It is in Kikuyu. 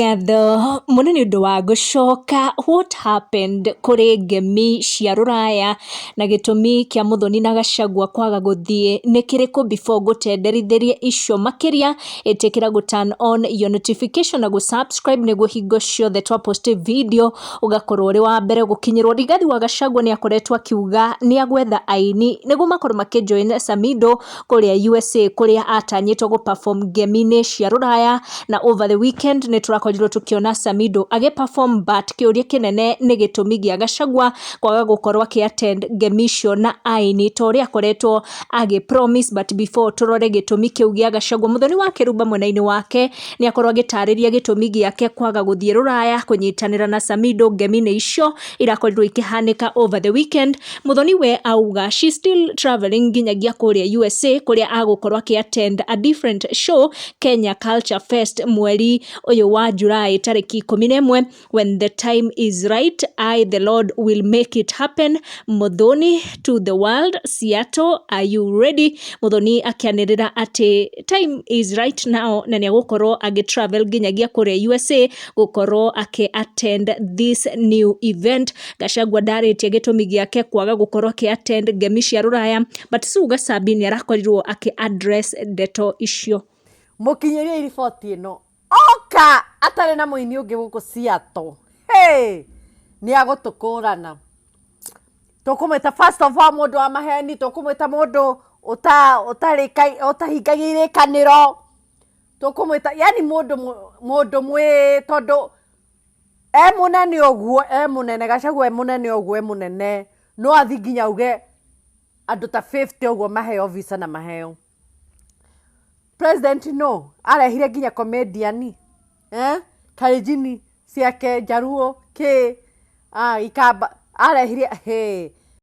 Ngatho mũno nĩ ũndũ wa gũcoka. What happened kũrĩ ngemi cia rũraya na gĩtũmi kĩa Muthoni na Gachagua kwaga gũthiĩ nĩ kĩrĩkũ? Before ngũtenderithĩrie icio makĩria, ĩtĩkĩra gũ turn on your notification na gũ subscribe nĩguo hingo ciothe twa post video ũgakorwo ũrĩ wa mbere gũkinyĩrwo. Rigathi wa Gachagua nĩ akoretwo akiuga nĩ agwetha aini nĩguo makorwo makĩ join Samido kũrĩa USA, kũrĩa atanyĩtwo gũ perform ngemi-inĩ cia rũraya. Na over the weekend nĩ tũrakorirwo tũkĩona Samido agĩ perform, but kĩũria kĩnene nĩ gĩtũmi gĩa Gachagua kwaga gũkorwo akĩ attend ngemi icio na aini ta ũrĩa akoretwo agĩ promise. But before tũrore gĩtũmi kĩu gĩa Gachagua, Muthoni wa Kĩrumba mwena-inĩ wake nĩ akorwo agĩtarĩria gĩtũmi gĩake kwaga gũthiĩ rũraya kũnyitanĩra na Samido ngemi-inĩ icio irakorirwo ikĩhanĩka over the weekend. Muthoni we auga she still traveling nginyagia kũrĩa USA, kũrĩa agũkorwo akĩ attend a different show, Kenya Culture Fest, mweri ũyũ wa July tarĩki 11. "When the time is right, I the Lord will make it happen." Muthoni to the world, "Seattle, are you ready?" Muthoni akĩanĩrĩra atĩ time is right now na nĩ agũkorwo agĩ travel nginyagia kũrĩa USA gũkorwo akĩ attend this new event. Gachagua ndarĩtie gĩtũmi gĩake kwaga gũkorwo akĩ attend ngemi cia rũraya, but Sue Gacabi nĩ arakorirwo akĩ address ndeto icio. Mũkinyĩrie riboti ĩno oka atarĩ na mũini ũngĩ gũkũ Seattle. Hey! Nĩ agũtũkũrana. Tũkũmwĩta first of all mũndũ wa maheni, tũkũmwĩta mũndũ ũtahingagia irĩkanĩro, tũkũmwĩta yani mũndũ mwĩ tondũ e mũnene ũguo, e mũnene Gachagua, e mũnene ũguo, e mũnene no athi nginya auge andũ ta 50 ũguo maheo visa na maheo president. No arehire nginya comedian, eh? Karenjini ciake, Njaruo, kĩ, ah, Ikamba arehire. Hey.